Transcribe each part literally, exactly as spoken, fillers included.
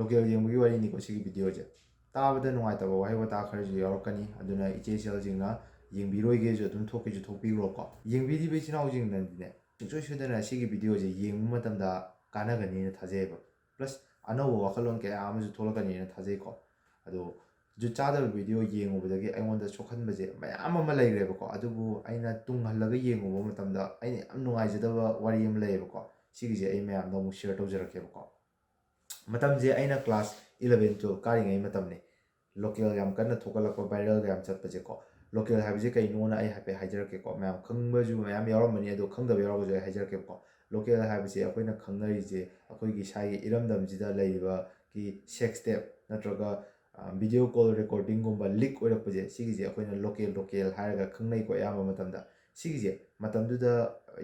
Local ꯌꯦꯡꯕꯒꯤ ꯋꯥꯔꯤꯅꯤꯀꯣ ꯁꯤꯒꯤ ꯚꯤꯗꯤꯑꯣꯁꯦ꯫ ꯇꯥꯕꯗ ꯅꯨꯡꯉꯥꯏꯇꯕ ꯋꯥꯍꯩ ꯋꯥꯇꯥ ꯈꯔꯁꯨ ꯌꯥꯎꯔꯛꯀꯅꯤ, ꯑꯗꯨꯅ ꯏꯆꯦ ꯏꯆꯜꯁꯤꯡꯅ ꯌꯦꯡꯕꯤꯔꯣꯏꯒꯦꯁꯨ ꯑꯗꯨꯝ ꯊꯣꯛꯀꯦꯁꯨ ꯊꯣꯛꯄꯤꯈ꯭ꯔꯣꯀꯣ꯫ ꯌꯦꯡꯕꯤꯔꯤꯕ ꯏꯆꯤꯟ ꯏꯅꯥꯎꯁꯤꯡꯅꯗꯤꯅꯦ, ꯁꯨꯡꯁꯣꯏ ꯁꯣꯏꯗꯅ ꯁꯤꯒꯤ ꯚꯤꯗꯤꯑꯣꯁꯦ ꯌꯦꯡꯕ ꯃꯇꯝꯗ ꯀꯥꯟꯅꯒꯅꯤꯅ ꯊꯥꯖꯩꯑꯕ꯫ ꯄ꯭ꯂꯁ ꯑꯅꯧꯕ ꯋꯥꯈꯜꯂꯣꯟ ꯀꯌꯥ ꯑꯃꯁꯨ ꯊꯣꯛꯂꯛꯀꯅꯤꯅ ꯊꯥꯖꯩꯀꯣ꯫ ꯑꯗꯣ ꯖꯨꯠ ꯆꯥꯗꯕ ꯚꯤꯗꯤꯑꯣ ꯌꯦꯡꯉꯨꯕꯗꯒꯤ ꯑꯩꯉꯣꯟꯗ ꯁꯣꯛꯍꯟꯕꯁꯦ ꯃꯌꯥꯝ ꯑꯃ ꯂꯩꯈ꯭ꯔꯦꯕꯀꯣ꯫ ꯑꯗꯨꯕꯨ ꯑꯩꯅ ꯇꯨꯡꯍꯜꯂꯒ ꯌꯦꯡꯉꯨꯕ ꯃꯇꯝꯗ ꯑꯩꯅ ꯌꯥꯝ ꯅꯨꯡꯉꯥꯏꯖꯗꯕ ꯋꯥꯔꯤ ꯑꯃ ꯂꯩꯌꯦꯕꯀꯣ꯫ ꯁꯤꯒꯤꯁꯦ ꯑꯩ ꯃꯌꯥꯝꯗ ꯑꯃꯨꯛ ꯁꯤꯌꯔ ꯇꯧꯖꯔꯛꯀꯦꯕꯀꯣ꯫ ꯃꯇꯝꯁꯦ ꯑꯩꯅ ꯀ꯭ꯂꯥꯁ ꯏꯂꯚꯦꯟ ꯇꯨꯌꯦꯜꯞ ꯀꯥꯔꯤꯉꯩ ꯃꯇꯝꯅꯤ꯫ ꯂꯣꯀꯦꯜ ꯌꯥꯝ ꯀꯟꯅ ꯊꯣꯛꯒꯠꯂꯛꯄ, ꯚꯥꯏꯔꯦꯜꯒ ꯌꯥꯝ ꯆꯠꯄꯁꯦꯀꯣ꯫ ꯂꯣꯀꯦꯜ ꯍꯥꯏꯕꯁꯦ ꯀꯩꯅꯣꯅ ꯑꯩ ꯍꯥꯏꯐꯦꯠ ꯍꯥꯏꯖꯔꯛꯀꯦꯀꯣ꯫ ꯃꯌꯥꯝ ꯈꯪꯕꯁꯨ ꯃꯌꯥꯝ ꯌꯥꯎꯔꯝꯕꯅꯤ, ꯑꯗꯣ ꯈꯪꯗꯕ ꯌꯥꯎꯔꯒꯁꯨ ꯑꯩ ꯍꯥꯏꯖꯔꯛꯀꯦꯕꯀꯣ꯫ ꯂꯣꯀꯦꯜ ꯍꯥꯏꯕꯁꯦ ꯑꯩꯈꯣꯏꯅ ꯈꯪꯅꯔꯤꯁꯦ ꯑꯩꯈꯣꯏꯒꯤ ꯏꯁꯥꯒꯤ ꯏꯔꯝꯗꯝꯁꯤꯗ ꯂꯩꯔꯤꯕꯒꯤ ꯁꯦꯛꯁ ꯇꯦꯞ ꯅꯠꯇ꯭ꯔꯒ ꯚꯤꯗꯤꯑꯣ ꯀꯣꯜ ꯔꯦꯀꯣꯔꯗꯤꯡꯒꯨꯝꯕ ꯂꯤꯛ ꯑꯣꯏꯔꯛꯄꯁꯦ, ꯁꯤꯒꯤꯁꯦ ꯑꯩꯈꯣꯏꯅ ꯂꯣꯀꯦꯜ ꯂꯣꯀꯦꯜ ꯍꯥꯏꯔꯒ ꯈꯪꯅꯩꯀꯣ ꯑꯌꯥꯝꯕ ꯃꯇꯝꯗ꯫ ꯁꯤꯒꯤꯁꯦ ꯃꯇꯝꯗꯨꯗ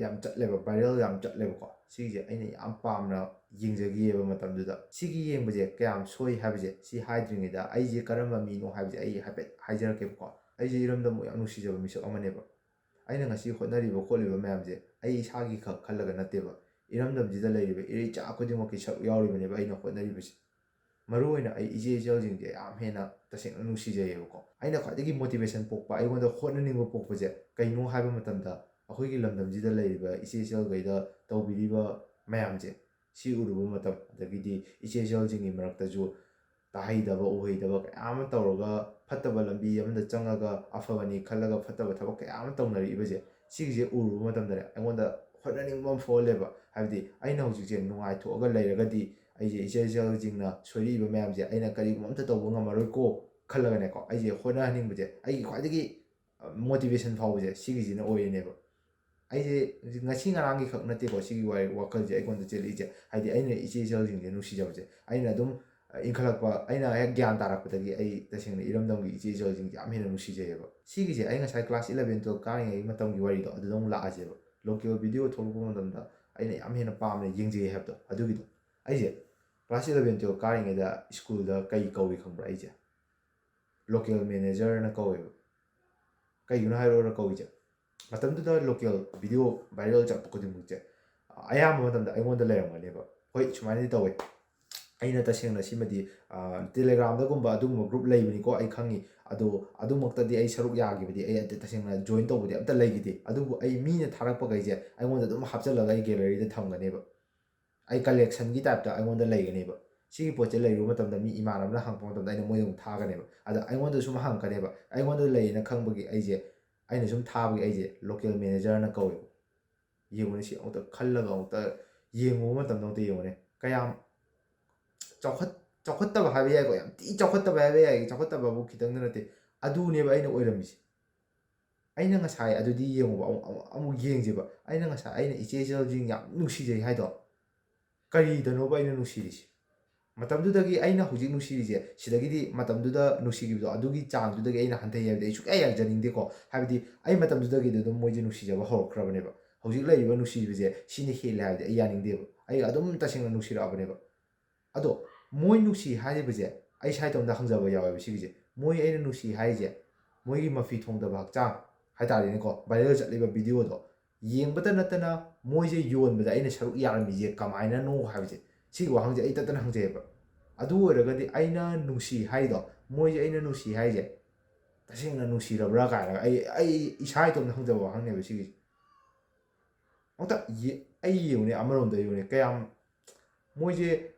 ꯌꯥꯝ ꯆꯠꯂꯦꯕ, ꯚꯥꯏꯔꯦꯜ ꯌꯥꯝ ꯆꯠꯂꯦꯕꯀꯣ꯫ ꯁꯤꯒꯤꯁꯦ ꯑꯩꯅ ꯌꯥꯝ ꯄꯥꯝꯅ ꯌꯦꯡꯖꯈꯤꯑꯕ ꯃꯇꯝꯗꯨꯗ꯫ ꯁꯤꯒꯤ ꯌꯦꯡꯕꯁꯦ ꯀꯌꯥꯝ ꯁꯣꯏ ꯍꯥꯏꯕꯁꯦ, ꯁꯤ ꯍꯥꯏꯗ꯭ꯔꯤꯉꯩꯗ ꯑꯩꯁꯦ ꯀꯔꯝꯕ ꯃꯤꯅꯣ ꯍꯥꯏꯕꯁꯦ ꯑꯩ ꯍꯥꯏꯐꯦꯠ ꯍꯥꯏꯖꯔꯛꯀꯦꯕꯀꯣ꯫ ꯑꯩꯁꯦ ꯏꯔꯝꯗꯝꯕꯨ ꯌꯥꯝ ꯅꯨꯡꯁꯤꯖꯕ ꯃꯤꯁꯛ ꯑꯃꯅꯦꯕ꯫ ꯑꯩꯅ ꯉꯁꯤ ꯍꯣꯠꯅꯔꯤꯕ ꯈꯣꯠꯂꯤꯕ ꯃꯌꯥꯝꯁꯦ ꯑꯩ ꯏꯁꯥꯒꯤ ꯈꯛ ꯈꯜꯂꯒ ꯅꯠꯇꯦꯕ, ꯏꯔꯝꯗꯝꯁꯤꯗ ꯂꯩꯔꯤꯕ ꯏꯔꯩꯆꯥ ꯈꯨꯗꯤꯡꯃꯛꯀꯤ ꯁꯔꯨꯛ ꯌꯥꯎꯔꯤꯕꯅꯦꯕ ꯑꯩꯅ ꯍꯣꯠꯅꯔꯤꯕꯁꯦ꯫ ꯃꯔꯨ ꯑꯣꯏꯅ ꯑꯩ ꯏꯆꯦ ꯏꯆꯜꯁꯤꯡꯁꯦ ꯌꯥꯝ ꯍꯦꯟꯅ ꯇꯁꯦꯡꯅ ꯅꯨꯡꯁꯤꯖꯩꯌꯦꯕꯀꯣ꯫ ꯑꯩꯅ ꯈ꯭ꯋꯥꯏꯗꯒꯤ ꯃꯣꯇꯤꯚꯦꯁꯟ ꯄꯣꯛꯄ, ꯑꯩꯉꯣꯟꯗ ꯍꯣꯠꯅꯅꯤꯡꯕ ꯄꯣꯛꯄꯁꯦ ꯀꯩꯅꯣ ꯍꯥꯏꯕ ꯃꯇꯝꯗ, ꯑꯩꯈꯣꯏꯒꯤ ꯂꯝꯗꯝꯁꯤꯗ ꯂꯩꯔꯤꯕ ꯏꯆꯦ ꯏꯆꯜꯈꯩꯗ ꯇꯧꯕꯤꯔꯤꯕ ꯃꯌꯥꯝꯁꯦ, ꯁꯤ ꯎꯔꯨꯕ ꯃꯇꯝ, ꯑꯗꯒꯤꯗꯤ ꯏꯆꯦ ꯏꯆꯜꯁꯤꯡꯒꯤ ꯃꯔꯛꯇꯁꯨ ꯇꯥꯍꯩꯗꯕ ꯎꯍꯩꯗꯕ ꯀꯌꯥ ꯑꯃ ꯇꯧꯔꯒ, ꯐꯠꯇꯕ ꯂꯝꯕꯤ ꯑꯃꯗ ꯆꯪꯉꯒ ꯑꯐꯕꯅꯤ ꯈꯜꯂꯒ ꯐꯠꯇꯕ ꯊꯕꯛ ꯀꯌꯥ ꯑꯃ ꯇꯧꯅꯔꯛꯏꯕꯁꯦ, ꯁꯤꯒꯤꯁꯦ ꯎꯔꯨꯕ ꯃꯇꯝꯗꯅꯦ ꯑꯩꯉꯣꯟꯗ ꯍꯣꯠꯅꯅꯤꯡꯕ ꯑꯃ ꯐꯥꯎꯍꯜꯂꯦꯕ꯫ ꯍꯥꯏꯕꯗꯤ ꯑꯩꯅ ꯍꯧꯖꯤꯛꯁꯦ ꯅꯨꯡꯉꯥꯏꯊꯣꯛꯑꯒ ꯂꯩꯔꯒꯗꯤ ꯑꯩꯁꯦ ꯏꯆꯦ ꯏꯆꯜꯁꯤꯡꯅ ꯁꯣꯏꯔꯛꯏꯕ ꯃꯌꯥꯝꯁꯦ ꯑꯩꯅ ꯀꯔꯤꯒꯨꯝꯕ ꯑꯝꯇ ꯇꯧꯕ ꯉꯝꯃꯔꯣꯏꯀꯣ ꯈꯜꯂꯒꯅꯦꯀꯣ, ꯑꯩꯁꯦ ꯍꯣꯠꯅꯍꯟꯅꯤꯡꯕꯁꯦ ꯑꯩꯒꯤ ꯈ꯭ꯋꯥꯏꯗꯒꯤ ꯃꯣꯇꯤꯚꯦꯁꯟ ꯐꯥꯎꯕꯁꯦ ꯁꯤꯒꯤꯁꯤꯅ ꯑꯣꯏꯔꯤꯅꯦꯕ꯫ ꯑꯩꯁꯦ ꯉꯁꯤ ꯉꯔꯥꯡꯒꯤ ꯈꯛ ꯅꯠꯇꯦꯀꯣ ꯁꯤꯒꯤ ꯋꯥ-, ꯋꯥꯈꯜꯁꯦ ꯑꯩꯉꯣꯟꯗ ꯆꯦꯜꯂꯛꯏꯁꯦ꯫ ꯍꯥꯏꯗꯤ ꯑꯩꯅ ꯏꯆꯦ ꯏꯆꯜꯁꯤꯡꯁꯦ ꯅꯨꯡꯁꯤꯖꯕꯁꯦ, ꯑꯩꯅ ꯑꯗꯨꯝ ꯏꯟꯈꯠꯂꯛꯄ, ꯑꯩꯅ ꯍꯦꯛ ꯒ꯭ꯌꯥꯟ ꯇꯥꯔꯛꯄꯗꯒꯤ ꯑꯩ ꯇꯁꯦꯡꯅ ꯏꯔꯝꯗꯝꯒꯤ ꯏꯆꯦ ꯏꯆꯜꯁꯤꯡꯁꯦ ꯌꯥꯝ ꯍꯦꯟꯅ ꯅꯨꯡꯁꯤꯖꯩꯌꯦꯕ꯫ ꯁꯤꯒꯤꯁꯦ ꯑꯩ ꯉꯁꯥꯏ ꯀ꯭ꯂꯥꯁ ꯏꯂꯚꯦꯟ ꯇꯨꯌꯦꯜꯞ ꯀꯥꯔꯤꯉꯩꯒꯤ ꯃꯇꯝꯒꯤ ꯋꯥꯔꯤꯗꯣ ꯑꯗꯨꯗ ꯑꯃꯨꯛ ꯂꯥꯛꯑꯁꯦꯕ꯫ ꯂꯣꯀꯦꯜ ꯚꯤꯗꯤꯑꯣ ꯊꯣꯛꯂꯛꯄ ꯃꯇꯝꯗ ꯑꯩꯅ ꯌꯥꯝ ꯍꯦꯟꯅ ꯄꯥꯝꯅ ꯌꯦꯡꯖꯩ ꯍꯥꯏꯕꯗꯣ ꯑꯗꯨꯒꯤꯗꯣ꯫ ꯑꯩꯁꯦ ꯀ꯭ꯂꯥꯁ ꯏꯂꯚꯦꯟ ꯇꯨꯌꯦꯜꯞ ꯀꯥꯔꯤꯉꯩꯗ ꯁ꯭ꯀꯨꯜꯗ ꯀꯩ ꯀꯧꯏ ꯈꯪꯕ꯭ꯔꯥ? ꯑꯩꯁꯦ ꯂꯣꯀꯦꯜ ꯃꯦꯅꯦꯖꯔꯅ ꯀꯧꯋꯦꯕ꯫ ꯀꯩꯒꯤꯅꯣ ꯍꯥꯏꯔꯛꯑꯣꯔ ꯀꯧꯔꯤꯁꯦ? ꯃꯇꯝꯗꯨꯗ ꯂꯣꯀꯦꯜ ꯚꯤꯗꯤꯑꯣ ꯚꯥꯏꯔꯦꯜ ꯆꯠꯄ ꯈꯨꯗꯤꯡꯃꯛꯁꯦ ꯑꯌꯥꯝꯕ ꯃꯇꯝꯗ ꯑꯩꯉꯣꯟꯗ ꯂꯩꯔꯝꯒꯅꯦꯕ꯫ ꯍꯣꯏ, ꯁꯨꯃꯥꯏꯅꯗꯤ ꯇꯧꯋꯦ꯫ ꯑꯩꯅ ꯇꯁꯦꯡꯅ ꯁꯤꯃꯗꯤ, ꯇꯦꯂꯦꯒ꯭ꯔꯥꯝꯗꯒꯨꯝꯕ ꯑꯗꯨꯒꯨꯝꯕ ꯒ꯭ꯔꯨꯞ ꯂꯩꯕꯅꯤꯀꯣ, ꯑꯩ ꯈꯪꯉꯤ꯫ ꯑꯗꯣ ꯑꯗꯨꯃꯛꯇꯗꯤ ꯑꯩ ꯁꯔꯨꯛ ꯌꯥꯈꯤꯕꯗꯤ, ꯑꯩ ꯑꯗ ꯇꯁꯦꯡꯅ ꯖꯣꯏꯟ ꯇꯧꯕꯗꯤ ꯑꯝꯇ ꯂꯩꯈꯤꯗꯦ꯫ ꯑꯗꯨꯕꯨ ꯑꯩ ꯃꯤꯅ ꯊꯥꯔꯛꯄꯈꯩꯁꯦ ꯑꯩꯉꯣꯟꯗ ꯑꯗꯨꯝ ꯍꯥꯞꯆꯤꯜꯂꯒ ꯑꯩ ꯒꯦꯂꯔꯤꯗ ꯊꯝꯒꯅꯦꯕ꯫ ꯑꯩ ꯀꯂꯦꯛꯁꯟꯒꯤ ꯇꯥꯏꯞꯇ ꯑꯩꯉꯣꯟꯗ ꯂꯩꯒꯅꯦꯕ꯫ ꯁꯤꯒꯤ ꯄꯣꯠꯁꯦ ꯂꯩꯔꯨꯕ ꯃꯇꯝꯗ ꯃꯤ ꯏꯃꯥꯟꯅꯕꯅ ꯍꯪꯉꯛꯄ ꯃꯇꯝꯗ ꯑꯩꯅ ꯃꯣꯏꯗ ꯑꯃꯨꯛ ꯊꯥꯒꯅꯦꯕ꯫ ꯑꯗ ꯑꯩꯉꯣꯟꯗ ꯁꯨꯝ ꯍꯪꯉꯛꯀꯅꯦꯕ꯫ ꯑꯩꯉꯣꯟꯗ ꯂꯩꯌꯦꯅ ꯈꯪꯕꯒꯤ ꯑꯩꯁꯦ, ꯑꯩꯅ ꯁꯨꯝ ꯊꯥꯕꯒꯤ ꯑꯩꯁꯦ ꯂꯣꯀꯦꯜ ꯃꯦꯅꯦꯖꯔꯅ ꯀꯧꯋꯦꯕ꯫ ꯌꯦꯡꯉꯨꯅꯦ, ꯁꯤ ꯑꯃꯨꯛꯇ ꯈꯜꯂꯒ ꯑꯃꯨꯛꯇ ꯌꯦꯡꯉꯨꯕ ꯃꯇꯝꯗ ꯑꯃꯨꯛꯇ ꯌꯦꯡꯉꯨꯅꯦ꯫ ꯀꯌꯥꯝ ꯆꯥꯎꯈꯠ-, ꯆꯥꯎꯈꯠꯇꯕ ꯍꯥꯏꯕ ꯌꯥꯏꯀꯣ, ꯌꯥꯝ ꯊꯤ ꯆꯥꯎꯈꯠꯇꯕ ꯍꯥꯏꯕ ꯌꯥꯏ, ꯆꯥꯎꯈꯠꯇꯕꯕꯨ ꯈꯤꯇꯪꯗ ꯅꯠꯇꯦ꯫ ꯑꯗꯨꯅꯦꯕ ꯑꯩꯅ ꯑꯣꯏꯔꯝꯃꯤꯁꯦ꯫ ꯑꯩꯅ ꯉꯁꯥꯏ ꯑꯗꯨꯗꯤ ꯌꯦꯡꯉꯨꯕ, ꯑꯃꯨꯛ, ꯑꯃꯨꯛ, ꯑꯃꯨꯛ ꯌꯦꯡꯁꯦꯕ꯫ ꯑꯩꯅ ꯉꯁꯥꯏ, ꯑꯩꯅ ꯏꯆꯦ ꯏꯆꯜꯁꯤꯡ ꯌꯥꯝ ꯅꯨꯡꯁꯤꯖꯩ ꯍꯥꯏꯗꯣ ꯀꯔꯤꯗꯅꯣꯕ ꯑꯩꯅ ꯅꯨꯡꯁꯤꯔꯤꯁꯦ? ꯃꯇꯝꯗꯨꯗꯒꯤ ꯑꯩꯅ ꯍꯧꯖꯤꯛ ꯅꯨꯡꯁꯤꯔꯤꯁꯦ, ꯁꯤꯗꯒꯤꯗꯤ ꯃꯇꯝꯗꯨꯗ ꯅꯨꯡꯁꯤꯈꯤꯕꯗꯣ ꯑꯗꯨꯒꯤ ꯆꯥꯡꯗꯨꯗꯒꯤ ꯑꯩꯅ ꯍꯟꯊꯩ ꯍꯥꯏꯕꯗꯤ ꯑꯩ ꯁꯨꯡꯌꯥ ꯌꯥꯖꯅꯤꯡꯗꯦꯀꯣ꯫ ꯍꯥꯏꯕꯗꯤ ꯑꯩ ꯃꯇꯝꯗꯨꯗꯒꯤꯗꯤ ꯑꯗꯨꯝ ꯃꯣꯏꯁꯦ ꯅꯨꯡꯁꯤꯖꯕ ꯍꯧꯔꯛꯈ꯭ꯔꯕꯅꯦꯕ꯫ ꯍꯧꯖꯤꯛ ꯂꯩꯔꯤꯕ ꯅꯨꯡꯁꯤꯕꯁꯦ ꯁꯤꯅ ꯍꯦꯜꯂꯦ ꯍꯥꯏꯕꯗꯤ ꯑꯩ ꯌꯥꯅꯤꯡꯗꯦꯕ꯫ ꯑꯩ ꯑꯗꯨꯝ ꯇꯁꯦꯡꯅ ꯅꯨꯡꯁꯤꯔꯛꯑꯕꯅꯦꯕ꯫ ꯑꯗꯣ ꯃꯣꯏ ꯅꯨꯡꯁꯤ ꯍꯥꯏꯔꯤꯕꯁꯦ, ꯑꯩ ꯏꯁꯥ ꯏꯇꯣꯝꯇ ꯍꯪꯖꯕ ꯌꯥꯎꯋꯦꯕ ꯁꯤꯒꯤꯁꯦ꯫ ꯃꯣꯏ ꯑꯩꯅ ꯅꯨꯡꯁꯤ ꯍꯥꯏꯔꯤꯁꯦ, ꯃꯣꯏꯒꯤ ꯃꯐꯤ ꯊꯣꯡꯗꯕ ꯍꯛꯆꯥꯡ ꯍꯥꯏꯇꯥꯔꯦꯅꯦꯀꯣ, ꯚꯥꯏꯔꯦꯜ ꯆꯠꯂꯤꯕ ꯚꯤꯗꯤꯑꯣꯗꯣ ꯌꯦꯡꯕꯇ ꯅꯠꯇꯅ ꯃꯣꯏꯁꯦ ꯌꯣꯟꯕꯗ ꯑꯩꯅ ꯁꯔꯨꯛ ꯌꯥꯔꯝꯃꯤꯁꯦ ꯀꯃꯥꯏꯅꯅꯣ ꯍꯥꯏꯕꯁꯦ, ꯁꯤꯒꯤ ꯋꯥꯍꯪꯁꯦ ꯑꯩ ꯇꯠꯇꯅ ꯍꯪꯖꯩꯌꯦꯕ꯫ ꯑꯗꯨ ꯑꯣꯏꯔꯒꯗꯤ ꯑꯩꯅ ꯅꯨꯡꯁꯤ ꯍꯥꯏꯔꯤꯗꯣ, ꯃꯣꯏꯁꯦ ꯑꯩꯅ ꯅꯨꯡꯁꯤ ꯍꯥꯏꯔꯤꯁꯦ, ꯇꯁꯦꯡꯅ ꯅꯨꯡꯁꯤꯔꯕ꯭ꯔꯥ ꯀꯥꯏꯅꯒ ꯑꯩ, ꯑꯩ ꯏꯁꯥ ꯏꯇꯣꯝꯇ ꯍꯪꯖꯕ ꯋꯥꯍꯪꯅꯦꯕ ꯁꯤꯒꯤꯁꯦ꯫ ꯑꯃꯨꯛꯇ ꯌꯦ-, ꯑꯩ ꯌꯦꯡꯉꯨꯅꯦ, ꯑꯃꯔꯣꯝꯗ ꯌꯦꯡꯉꯨꯅꯦ, ꯀꯌꯥꯝ ꯃꯣꯏꯁꯦ,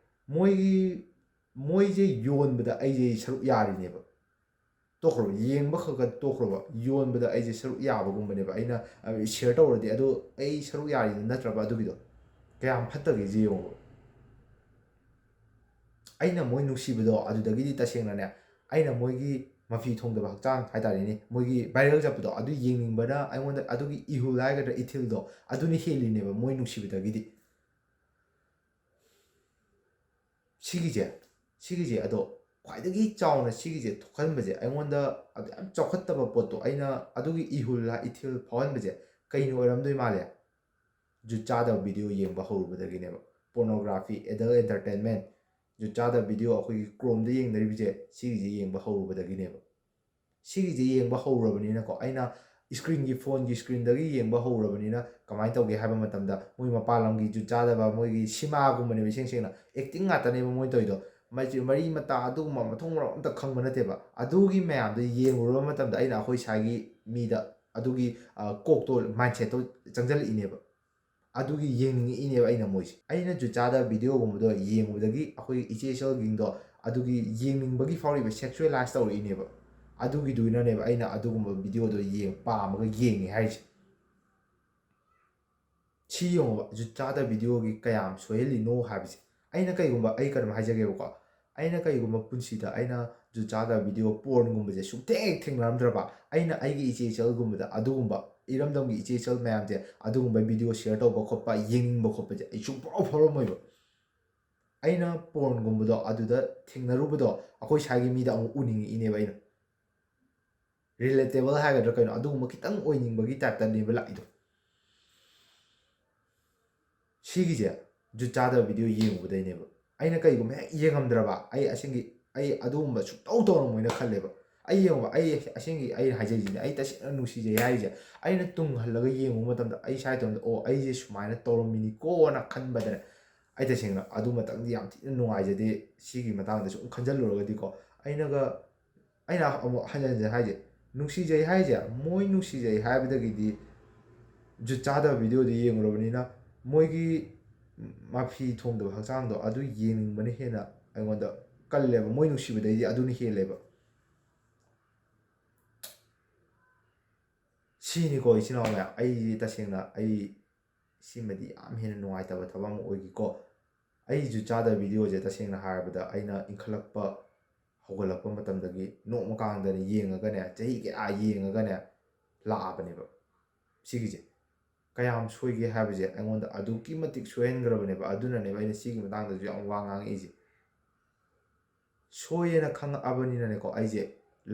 ꯃꯣꯏꯒꯤ, ꯃꯣꯏꯁꯦ ꯌꯣꯟꯕꯗ ꯑꯩꯁꯦ ꯁꯔꯨꯛ ꯌꯥꯔꯤꯅꯦꯕ꯫ ꯇꯣꯛꯈ꯭ꯔꯣ, ꯌꯦꯡꯕ ꯈꯛ ꯈꯛ ꯇꯣꯛꯈ꯭ꯔꯣꯕ, ꯌꯣꯟꯕꯗ ꯑꯩꯁꯦ ꯁꯔꯨꯛ ꯌꯥꯕꯒꯨꯝꯕꯅꯦꯕ꯫ ꯑꯩꯅ ꯁꯤꯌꯔ ꯇꯧꯔꯗꯤ, ꯑꯗꯣ ꯑꯩ ꯁꯔꯨꯛ ꯌꯥꯔꯤꯗꯨ ꯅꯠꯇ꯭ꯔꯕ ꯑꯗꯨꯒꯤꯗꯣ? ꯀꯌꯥꯝ ꯐꯠꯇꯒꯦꯁꯦ ꯌꯦꯡꯉꯣꯕ꯫ ꯑꯩꯅ ꯃꯣꯏ ꯅꯨꯡꯁꯤꯕꯗꯣ ꯑꯗꯨꯗꯒꯤꯗꯤ ꯇꯁꯦꯡꯅꯅꯦ, ꯑꯩꯅ ꯃꯣꯏꯒꯤ ꯃꯐꯤ ꯊꯣꯡꯗꯕ ꯍꯛꯆꯥꯡ ꯍꯥꯏꯇꯥꯔꯦꯅꯦ, ꯃꯣꯏꯒꯤ ꯚꯥꯏꯔꯦꯜ ꯆꯠꯄꯗꯣ ꯑꯗꯨ ꯌꯦꯡꯅꯤꯡꯕꯅ ꯑꯩꯉꯣꯟꯗ ꯑꯗꯨꯒꯤ ꯏꯍꯨꯜ ꯍꯥꯏꯒꯗ꯭ꯔꯥ, ꯏꯊꯤꯜꯗꯣ ꯑꯗꯨꯅ ꯍꯦꯜꯂꯤꯅꯦꯕ ꯃꯣꯏ ꯅꯨꯡꯁꯤꯕꯗꯒꯤꯗꯤ꯫ ꯁꯤꯒꯤꯁꯦ, ꯁꯤꯒꯤꯁꯦ ꯑꯗꯣ ꯈ꯭ꯋꯥꯏꯗꯒꯤ ꯆꯥꯎꯅ ꯁꯤꯒꯤꯁꯦ ꯊꯣꯛꯍꯟꯕꯁꯦ, ꯑꯩꯉꯣꯟꯗ ꯑꯗꯨ ꯌꯥꯝ ꯆꯥꯎꯈꯠꯇꯕ ꯄꯣꯠꯇꯣ ꯑꯩꯅ ꯑꯗꯨꯒꯤ ꯏꯍꯨꯜ ꯏꯊꯤꯜ ꯐꯥꯎꯍꯟꯕꯁꯦ ꯀꯩꯅ ꯑꯣꯏꯔꯝꯗꯣꯏ ꯃꯥꯜꯂꯦ? ꯖꯨꯠ ꯆꯥꯗꯕ ꯚꯤꯗꯤꯑꯣ ꯌꯦꯡꯕ ꯍꯧꯔꯨꯕꯗꯒꯤꯅꯦꯕ꯫ ꯄꯣꯔꯅꯣꯒ꯭ꯔꯥꯐꯤ, ꯑꯦꯗꯜ ꯑꯦꯟꯇꯔꯇꯦꯟꯃꯦꯟ, ꯖꯨꯠ ꯆꯥꯗꯕ ꯚꯤꯗꯤꯑꯣ ꯑꯩꯈꯣꯏꯒꯤ ꯀ꯭ꯔꯣꯝꯗ ꯌꯦꯡꯅꯔꯤꯕꯁꯦ ꯁꯤꯒꯤꯁꯦ ꯌꯦꯡꯕ ꯍꯧꯔꯨꯕꯗꯒꯤꯅꯦꯕ꯫ ꯁꯤꯒꯤꯁꯦ ꯌꯦꯡꯕ ꯍꯧꯔꯨꯔꯕꯅꯤꯅꯀꯣ, ꯑꯩꯅ ꯏꯁꯀ꯭ꯔꯤꯟꯒꯤ, ꯐꯣꯟꯒꯤ ꯏꯁꯀ꯭ꯔꯤꯟꯗꯒꯤ ꯌꯦꯡꯕ ꯍꯧꯔꯕꯅꯤꯅ ꯀꯃꯥꯏꯅ ꯇꯧꯒꯦ ꯍꯥꯏꯕ ꯃꯇꯝꯗ, ꯃꯣꯏ ꯃꯄꯥꯟ ꯂꯝꯒꯤ ꯖꯨꯠ ꯆꯥꯗꯕ, ꯃꯣꯏꯒꯤ ꯁꯤꯃꯥꯒꯨꯝꯕꯅꯦꯕ, ꯏꯁꯦꯡ ꯁꯦꯡꯅ ꯑꯦꯛꯇꯤꯡ ꯉꯥꯛꯇꯅꯦꯕ ꯃꯣꯏꯅ ꯇꯧꯔꯤꯗꯣ꯫ ꯃꯔꯤ ꯃꯇꯥ ꯑꯗꯨꯒꯨꯝꯕ ꯃꯊꯣꯡ ꯃꯔꯝ ꯑꯝꯇ ꯈꯪꯕ ꯅꯠꯇꯦꯕ꯫ ꯑꯗꯨꯒꯤ ꯃꯌꯥꯝꯗꯣ ꯌꯦꯡꯉꯨꯔꯕ ꯃꯇꯝꯗ ꯑꯩꯅ ꯑꯩꯈꯣꯏ ꯁ꯭ꯋꯥꯏꯒꯤ ꯃꯤꯗ ꯑꯗꯨꯒꯤ ꯀꯣꯛꯇꯣ, ꯃꯥꯏꯟꯁꯦꯠꯇꯣ ꯆꯪꯁꯤꯜꯂꯛꯏꯅꯦꯕ꯫ ꯑꯗꯨꯒꯤ ꯌꯦꯡꯅꯤꯡꯉꯛꯏꯅꯦꯕ ꯑꯩꯅ ꯃꯣꯏꯁꯦ꯫ ꯑꯩꯅ ꯖꯨꯠ ꯆꯥꯗꯕ ꯚꯤꯗꯤꯑꯣꯒꯨꯝꯕꯗꯣ ꯌꯦꯡꯉꯨꯕꯗꯒꯤ ꯑꯩꯈꯣꯏꯒꯤ ꯏꯆꯦ ꯏꯆꯜꯁꯤꯡꯗꯣ ꯑꯗꯨꯒꯤ ꯌꯦꯡꯅꯤꯡꯕꯒꯤ ꯐꯥꯎꯔꯤꯕ, ꯁꯦꯛꯁꯨꯋꯦꯂꯥꯏꯁ ꯇꯧꯔꯛꯏꯅꯦꯕ꯫ ꯑꯗꯨꯒꯤꯗꯨꯅꯅꯦꯕ ꯑꯩꯅ ꯑꯗꯨꯒꯨꯝꯕ ꯚꯤꯗꯤꯑꯣꯗꯣ ꯌꯦꯡ ꯄꯥꯝꯃꯒ ꯌꯦꯡꯉꯦ ꯍꯥꯏꯔꯤꯁꯦ꯫ ꯁꯤ ꯌꯦꯡꯉꯣꯕ, ꯖꯨꯠ ꯆꯥꯗꯕ ꯚꯤꯗꯤꯑꯣꯒꯤ ꯀꯌꯥꯝ ꯁꯣꯏꯍꯜꯂꯤꯅꯣ ꯍꯥꯏꯕꯁꯦ꯫ ꯑꯩꯅ ꯀꯩꯒꯨꯝꯕ, ꯑꯩ ꯀꯩꯅꯣꯝ ꯍꯥꯏꯖꯒꯦꯕꯀꯣ, ꯑꯩꯅ ꯀꯩꯒꯨꯝꯕ ꯄꯨꯟꯁꯤꯗ ꯑꯩꯅ ꯖꯨꯠ ꯆꯥꯗꯕ ꯚꯤꯗꯤꯑꯣ, ꯄꯣꯔꯟꯒꯨꯝꯕꯁꯦ ꯁꯨꯡꯊꯦꯡ ꯊꯦꯡꯅꯔꯝꯗ꯭ꯔꯕ, ꯑꯩꯅ ꯑꯩꯒꯤ ꯏꯆꯦ ꯏꯆꯜꯒꯨꯝꯕꯗ, ꯑꯗꯨꯒꯨꯝꯕ ꯏꯔꯝꯗꯝꯒꯤ ꯏꯆꯦ ꯏꯆꯜ ꯃꯌꯥꯝꯁꯦ ꯑꯗꯨꯒꯨꯝꯕ ꯚꯤꯗꯤꯑꯣ ꯁꯤꯌꯔ ꯇꯧꯕ ꯈꯣꯠꯄ, ꯌꯦꯡꯅꯤꯡꯕ ꯈꯣꯠꯄꯁꯦ ꯑꯩ ꯁꯨꯡꯐꯥꯎ ꯐꯥꯎꯔꯝꯃꯣꯏꯕ꯫ ꯑꯩꯅ ꯄꯣꯔꯟꯒꯨꯝꯕꯗꯣ ꯑꯗꯨꯗ ꯊꯦꯡꯅꯔꯨꯕꯗꯣ ꯑꯩꯈꯣꯏ ꯁ꯭ꯋꯥꯏꯒꯤ ꯃꯤꯗ ꯑꯃꯨꯛ ꯎꯅꯤꯡꯉꯛꯏꯅꯦꯕ ꯑꯩꯅ꯫ ꯔꯤꯂꯦꯇꯦꯕꯜ ꯍꯥꯏꯒꯗ꯭ꯔꯥ ꯀꯩꯅꯣ, ꯑꯗꯨꯒꯨꯝꯕ ꯈꯤꯇꯪ ꯑꯣꯏꯅꯤꯡꯕꯒꯤ ꯇꯥꯏꯞꯇꯅꯦꯕ ꯂꯥꯛꯏꯗꯣ꯫ ꯁꯤꯒꯤꯁꯦ ꯖꯨꯠ ꯆꯥꯗꯕ ꯚꯤꯗꯤꯑꯣ ꯌꯦꯡꯉꯨꯕꯗꯩꯅꯦꯕ꯫ ꯑꯩꯅ ꯀꯩꯒꯨꯝꯕ ꯍꯦꯛ ꯌꯦꯡꯉꯝꯗ꯭ꯔꯕ, ꯑꯩ ꯑꯁꯦꯡꯒꯤ, ꯑꯩ ꯑꯗꯨꯒꯨꯝꯕ ꯁꯨꯡꯇꯧ ꯇꯧꯔꯝꯃꯣꯏꯅ ꯈꯜꯂꯦꯕ꯫ ꯑꯩ ꯌꯦꯡꯉꯨꯕ, ꯑꯩ ꯑꯁꯦꯡꯒꯤ, ꯑꯩ ꯍꯥꯏꯖꯩꯁꯤꯅꯦ, ꯑꯩ ꯇꯁꯦꯡꯅ ꯅꯨꯡꯁꯤꯖꯩ ꯍꯥꯏꯔꯤꯁꯦ꯫ ꯑꯩꯅ ꯇꯨꯡ ꯍꯜꯂꯒ ꯌꯦꯡꯉꯨꯕ ꯃꯇꯝꯗ ꯑꯩ ꯏꯁꯥ ꯏꯇꯣꯝꯇ, "ꯑꯣ, ꯑꯩꯁꯦ ꯁꯨꯃꯥꯏꯅ ꯇꯧꯔꯝꯃꯤꯅꯤꯀꯣꯅ" ꯈꯟꯕꯗꯅꯦ, ꯑꯩ ꯇꯁꯦꯡꯅ ꯑꯗꯨ ꯃꯇꯪꯗꯤ ꯌꯥꯝ ꯊꯤꯅ ꯅꯨꯡꯉꯥꯏꯖꯗꯦ꯫ ꯁꯤꯒꯤ ꯃꯇꯥꯡꯗ ꯁꯨꯝ ꯈꯟꯖꯜꯂꯨꯔꯒꯗꯤꯀꯣ, ꯑꯩꯅꯒ, ꯑꯩꯅ ꯑꯃꯨꯛ ꯍꯟꯖꯟ ꯍꯟꯖꯟ ꯍꯥꯏꯁꯦ, ꯅꯨꯡꯁꯤꯖꯩ ꯍꯥꯏꯁꯦ, ꯃꯣꯏ ꯅꯨꯡꯁꯤꯖꯩ ꯍꯥꯏꯕꯗꯒꯤꯗꯤ ꯖꯨꯠ ꯆꯥꯗꯕ ꯚꯤꯗꯤꯑꯣꯗꯤ ꯌꯦꯡꯉꯨꯔꯕꯅꯤꯅ, ꯃꯣꯏꯒꯤ ꯃꯐꯤ ꯊꯣꯡꯗꯕ ꯍꯛꯆꯥꯡꯗꯣ ꯑꯗꯨ ꯌꯦꯡꯅꯤꯡꯕꯅ ꯍꯦꯟꯅ ꯑꯩꯉꯣꯟꯗ ꯀꯜꯂꯦꯕ, ꯃꯣꯏ ꯅꯨꯡꯁꯤꯕꯗꯩꯗꯤ ꯑꯗꯨꯅ ꯍꯦꯜꯂꯦꯕ꯫ ꯁꯤꯅꯤꯀꯣ, ꯏꯆꯤꯟ ꯏꯅꯥꯎ ꯃꯌꯥꯝ, ꯑꯩ ꯇꯁꯦꯡꯅ, ꯑꯩ ꯁꯤꯃꯗꯤ ꯌꯥꯝ ꯍꯦꯟꯅ ꯅꯨꯡꯉꯥꯏꯇꯕ ꯊꯕꯛ ꯑꯃ ꯑꯣꯏꯈꯤꯀꯣ꯫ ꯑꯩ ꯖꯨꯠ ꯆꯥꯗꯕ ꯚꯤꯗꯤꯑꯣꯁꯦ ꯇꯁꯦꯡꯅ ꯍꯥꯏꯔꯕꯗ, ꯑꯩꯅ ꯏꯟꯈꯠꯂꯛꯄ ꯍꯧꯒꯠꯂꯛꯄ ꯃꯇꯝꯗꯒꯤ ꯅꯣꯡꯃ ꯀꯥꯡꯗꯅ ꯌꯦꯡꯉꯒꯅꯦ, ꯆꯍꯤ ꯀꯌꯥ ꯌꯦꯡꯉꯒꯅꯦ ꯂꯥꯛꯑꯕꯅꯦꯕ꯫ ꯁꯤꯒꯤꯁꯦ ꯀꯌꯥꯝ ꯁꯣꯏꯒꯦ ꯍꯥꯏꯕꯁꯦ ꯑꯩꯉꯣꯟꯗ ꯑꯗꯨꯛꯀꯤ ꯃꯇꯤꯛ ꯁꯣꯏꯍꯟꯈ꯭ꯔꯕꯅꯦꯕ꯫ ꯑꯗꯨꯅꯅꯦꯕ ꯑꯩꯅ ꯁꯤꯒꯤ ꯃꯇꯥꯡꯗꯁꯨ ꯌꯥꯝ ꯋꯥ ꯉꯥꯡꯉꯛꯏꯁꯦ꯫ ꯁꯣꯏꯌꯦꯅ ꯈꯪꯉꯛꯑꯕꯅꯤꯅꯅꯦꯀꯣ, ꯑꯩꯁꯦ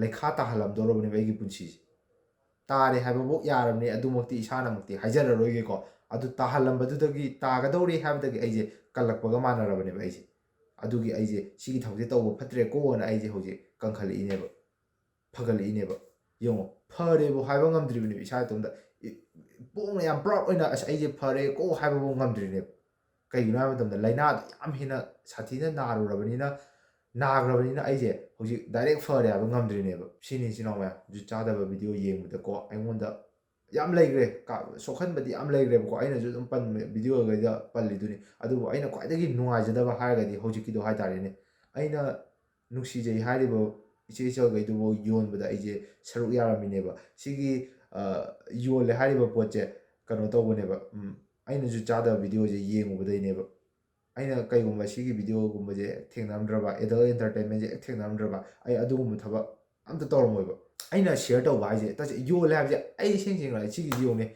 ꯂꯩꯈꯥ ꯇꯥꯍꯜꯂꯝꯗꯧꯔꯕꯅꯦꯕ ꯑꯩꯒꯤ ꯄꯨꯟꯁꯤꯁꯦ꯫ ꯇꯥꯔꯦ ꯍꯥꯏꯕꯐꯥꯎ ꯌꯥꯔꯕꯅꯦ, ꯑꯗꯨꯃꯛꯇꯤ ꯏꯁꯥꯅꯃꯛꯇꯤ ꯍꯥꯏꯖꯔꯔꯣꯏꯒꯦꯀꯣ꯫ ꯑꯗꯨ ꯇꯥꯍꯜꯂꯝꯕꯗꯨꯗꯒꯤ, ꯇꯥꯒꯗꯧꯔꯦ ꯍꯥꯏꯕꯗꯒꯤ ꯑꯩꯁꯦ ꯀꯜꯂꯛꯄꯒ ꯃꯥꯟꯅꯔꯕꯅꯦꯕ ꯑꯩꯁꯦ꯫ ꯑꯗꯨꯒꯤ ꯑꯩꯁꯦ ꯁꯤꯒꯤ ꯊꯕꯛꯁꯦ ꯇꯧꯕ ꯐꯠꯇ꯭ꯔꯦꯀꯣꯅ ꯑꯩꯁꯦ ꯍꯧꯖꯤꯛ ꯀꯟꯈꯠꯂꯛꯏꯅꯦꯕ, ꯐꯒꯠꯂꯛꯏꯅꯦꯕ꯫ ꯌꯦꯡꯉꯣ, ꯐꯔꯦꯕꯨ ꯍꯥꯏꯕ ꯉꯝꯗ꯭ꯔꯤꯕꯅꯦꯕ ꯏꯁꯥ ꯏꯇꯣꯝꯇ꯫ ꯏ-, ꯄꯣꯡꯅ ꯌꯥꯝ proud ꯑꯣꯏꯅ "ꯑꯁ, ꯑꯩꯁꯦ ꯐꯔꯦꯀꯣ" ꯍꯥꯏꯕꯐꯥꯎ ꯉꯝꯗ꯭ꯔꯤꯅꯦꯕ꯫ ꯀꯩꯒꯤꯅꯣ ꯍꯥꯏꯕ ꯃꯇꯝꯗ, ꯂꯥꯏꯅꯥꯗꯣ ꯌꯥꯝ ꯍꯦꯟꯅ ꯁꯥꯊꯤꯅ ꯅꯥꯔꯨꯔꯕꯅꯤꯅ, ꯅꯥꯈ꯭ꯔꯕꯅꯤꯅ ꯑꯩꯁꯦ ꯍꯧꯖꯤꯛ direct ꯐꯔꯦ ꯍꯥꯏꯕ ꯉꯝꯗ꯭ꯔꯤꯅꯦꯕ꯫ ꯁꯤꯅꯤ, ꯏꯆꯤꯟ ꯏꯅꯥꯎ ꯃꯌꯥꯝ, ꯖꯨꯠ ꯆꯥꯗꯕ video ꯌꯦꯡꯕꯗꯀꯣ ꯑꯩꯉꯣꯟꯗ ꯌꯥꯝ ꯂꯩꯈ꯭ꯔꯦ, ꯀ-, ꯁꯣꯛꯍꯟꯕꯗꯤ ꯌꯥꯝ ꯂꯩꯈ꯭ꯔꯦꯕꯀꯣ꯫ ꯑꯩꯅꯁꯨ ꯑꯗꯨꯝ ꯄꯟꯕ, video ꯈꯩꯗ ꯄꯜꯂꯤꯗꯨꯅꯤ꯫ ꯑꯗꯨꯕꯨ ꯑꯩꯅ ꯈ꯭ꯋꯥꯏꯗꯒꯤ ꯅꯨꯡꯉꯥꯏꯖꯗꯕ ꯍꯥꯏꯔꯒꯗꯤ ꯍꯧꯖꯤꯛꯀꯤꯗꯣ ꯍꯥꯏꯇꯥꯔꯦꯅꯦ꯫ ꯑꯩꯅ ꯅꯨꯡꯁꯤꯖꯩ ꯍꯥꯏꯔꯤꯕ ꯏꯆꯦ ꯏꯆꯜꯈꯩꯗꯨꯐꯥꯎ ꯌꯣꯟꯕꯗ ꯑꯩꯁꯦ ꯁꯔꯨꯛ ꯌꯥꯔꯝꯃꯤꯅꯦꯕ꯫ ꯁꯤꯒꯤ, ꯑ, ꯌꯣꯜꯂꯦ ꯍꯥꯏꯔꯤꯕ ꯄꯣꯠꯁꯦ ꯀꯩꯅꯣ ꯇꯧꯕꯅꯦꯕ, ꯎꯝ, ꯑꯩꯅꯁꯨ ꯆꯥꯗꯕ video ꯁꯦ ꯌꯦꯡꯉꯨꯕꯗꯩꯅꯦꯕ꯫ ꯑꯩꯅ ꯀꯩꯒꯨꯝꯕ ꯁꯤꯒꯤ video ꯒꯨꯝꯕꯁꯦ ꯊꯦꯡꯅꯔꯝꯗ꯭ꯔꯕ, adult entertainment ꯁꯦ ꯍꯦꯛ ꯊꯦꯡꯅꯔꯝꯗ꯭ꯔꯕ, ꯑꯩ ꯑꯗꯨꯒꯨꯝꯕ ꯊꯕꯛ ꯑꯝꯇ ꯇꯧꯔꯝꯃꯣꯏꯕ꯫ ꯑꯩꯅ share ꯇꯧꯕ ꯍꯥꯏꯁꯦ, ꯇꯁꯦꯡ-, ꯌꯣꯜꯂꯦ ꯍꯥꯏꯕꯁꯦ ꯑꯩ ꯏꯁꯦꯡ ꯁꯦꯡꯅ ꯁꯤꯒꯤꯁꯤ ꯌꯦꯡꯉꯨꯅꯦ,